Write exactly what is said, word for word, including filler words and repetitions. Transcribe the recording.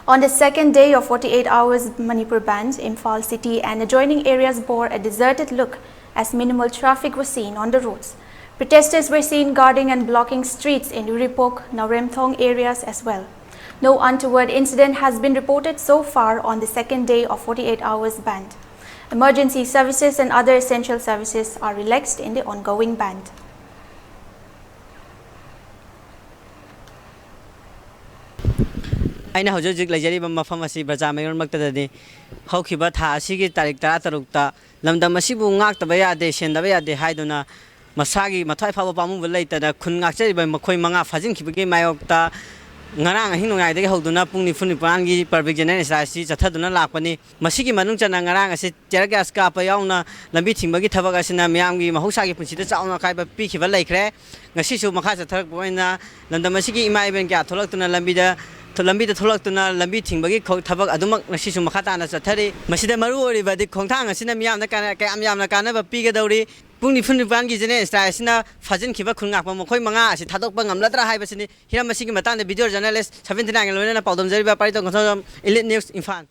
On the second day of forty-eight hours Manipur Bandh, Imphal city and adjoining areas bore a deserted look as minimal traffic was seen on the roads. Protesters were seen guarding and blocking streets in Uripok, Naoremthong areas as well. No untoward incident has been reported so far on the second day of forty-eight hours Bandh. Emergency services and other essential services are relaxed in the ongoing Bandh. ꯑꯩꯅ ꯍꯧꯖꯤꯛ ꯍꯧꯖꯤꯛ ꯂꯩꯖꯔꯤꯕ ꯃꯐꯝ ꯑꯁꯤ ꯕ꯭ꯔꯖꯥ ꯃꯌꯣꯟꯃꯛꯇꯗꯅꯤ꯫ ꯍꯧꯈꯤꯕ ꯊꯥ ꯑꯁꯤꯒꯤ ꯇꯥꯔꯤꯛ ꯇꯔꯥꯇꯔꯨꯛꯇ ꯂꯝꯗꯝ ꯑꯁꯤꯕꯨ ꯉꯥꯛꯇꯕ ꯌꯥꯗꯦ, ꯁꯦꯟꯗꯕ ꯌꯥꯗꯦ ꯍꯥꯏꯗꯨꯅ ꯃꯁꯥꯒꯤ ꯃꯊ꯭ꯋꯥꯏ ꯐꯥꯎꯕ ꯄꯥꯝꯃꯨꯕ ꯂꯩꯇꯅ ꯈꯨꯟ ꯉꯥꯛꯆꯔꯤꯕ ꯃꯈꯣꯏ ꯃꯉꯥ ꯐꯥꯖꯤꯟꯈꯤꯕꯒꯤ ꯃꯥꯌꯣꯛꯇ ꯉꯔꯥꯡ ꯑꯍꯤꯡ ꯅꯣꯡꯌꯥꯏꯗꯒꯤ ꯍꯧꯗꯨꯅ ꯄꯨꯡ ꯅꯤꯐꯨ ꯅꯤꯄꯥꯟꯒꯤ ꯄꯕ꯭ꯂꯤꯛ ꯖꯦꯅꯔꯦꯜ ꯁ꯭ꯇ꯭ꯔꯥꯏꯛ ꯑꯁꯤ ꯆꯠꯊꯗꯨꯅ ꯂꯥꯛꯄꯅꯤ꯫ ꯃꯁꯤꯒꯤ ꯃꯅꯨꯡ ꯆꯟꯅ ꯉꯔꯥꯡ ꯑꯁꯤ tear gas ꯀꯥꯞꯄ ꯌꯥꯎꯅ ꯂꯝꯕꯤ ꯊꯤꯡꯕꯒꯤ ꯊꯕꯛ ꯑꯁꯤꯅ ꯃꯤꯌꯥꯝꯒꯤ ꯃꯍꯧꯁꯥꯒꯤ ꯄꯨꯟꯁꯤꯗ ꯆꯥꯎꯅ ꯑꯀꯥꯏꯕ ꯄꯤꯈꯤꯕ ꯂꯩꯈ꯭ꯔꯦ꯫ ꯉꯁꯤꯁꯨ ꯃꯈꯥ ꯆꯠꯊꯔꯛꯄ ꯑꯣꯏꯅ ꯂꯝꯗꯝ ꯑꯁꯤꯒꯤ ꯏꯃꯥ ꯏꯕꯦꯟ ꯀꯌꯥ ꯊꯣꯛꯂꯛꯇꯨꯅ ꯂꯝꯕꯤꯗ ꯂꯝꯕꯤꯗ ꯊꯣꯛꯂꯛꯇꯨꯅ ꯂꯝꯕꯤ ꯊꯤꯡꯕꯒꯤ ꯈꯣ- ꯊꯕꯛ ꯑꯗꯨꯃꯛ ꯉꯁꯤꯁꯨ ꯃꯈꯥ ꯇꯥꯅ ꯆꯠꯊꯔꯤ꯫ ꯃꯁꯤꯗ ꯃꯔꯨ ꯑꯣꯏꯔꯤꯕꯗꯤ ꯈꯣꯡꯊꯥꯡ ꯑꯁꯤꯅ ꯃꯤꯌꯥꯝꯗ ꯀꯥꯟꯅ- ꯀꯌꯥꯝ ꯌꯥꯝꯅ ꯀꯥꯟꯅꯕ ꯄꯤꯒꯗꯧꯔꯤ꯫ ꯄꯨꯡ ꯅꯤꯐꯨ ꯅꯤꯄꯥꯟꯒꯤ ꯖꯦꯅꯔꯦꯜ ꯁ꯭ꯇ꯭ꯔꯥꯏꯛ ꯑꯁꯤꯅ ꯐꯥꯖꯤꯟꯈꯤꯕ ꯈꯨꯟ ꯉꯥꯛꯄ ꯃꯈꯣꯏ ꯃꯉꯥ ꯑꯁꯤ ꯊꯥꯗꯣꯛꯄ ꯉꯝꯂꯗ꯭ꯔꯥ ꯍꯥꯏꯕꯁꯤꯅꯤ꯫ ꯍꯤꯔꯝ ꯑꯁꯤꯒꯤ ꯃꯇꯥꯡꯗ video journalist seventy nine ꯒ ꯂꯣꯏꯅꯅ ꯄꯥꯎꯗꯝꯖꯔꯤꯕ ꯄꯥꯔꯤꯇꯣꯝ ꯀꯣꯟꯊꯧꯖꯝ, Elite News, ꯏꯝꯐꯥꯜ꯫